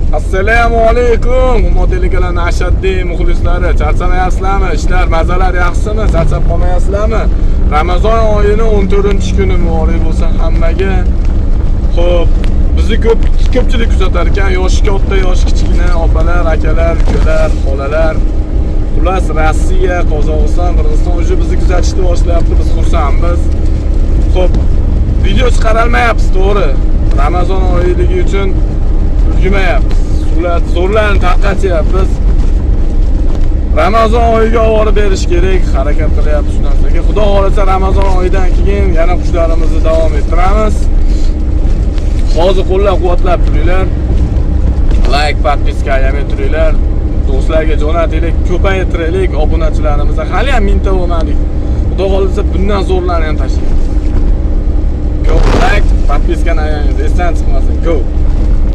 Assalomu alaykum, Humo telekanalining ashaddiy muxlislari. Charchamayapsizlarmi? Ishlar, mazalar yaxshimi? Charchab qolmayapsizlarmi? Ramazon oyini 14-kuni muborak bo'lsin hammaga. Xo'p, bizni ko'pchilik kuzatar ekan, yoshi katta, yoshi kichkina opalar, akalar, ukalar, xolalar. Xullas, Rossiya, Qozog'iston, Qirg'iziston уже bizni kuzatishni boshlayapti, biz xursandmiz. Xo'p, video chiqarolmayapmiz, to'g'ri. Ramazon oyiligi uchun ulgurmayapmiz. Zo'rlarni tarqatyapmiz. Ramazon oyiga olib borib berish kerak, harakat qilyapmiz shu narsaga. Xudo xohlasa, Ramazon oyidan keyin yana qushlarimizni davom ettiramiz. Hozir qo'llab-quvvatlab turinglar. Like, подписка ayamay turinglar. Do'stlarga jo'natinglar, ko'paytiraylik obunachilarimizni. Hali ham 1000 ta bo'lmadik. Xudo xohlasa, bundan zo'rlarni ham tashlaymiz. Go, like, подписка ni ayamaymiz. Esdan chiqmasin. Go.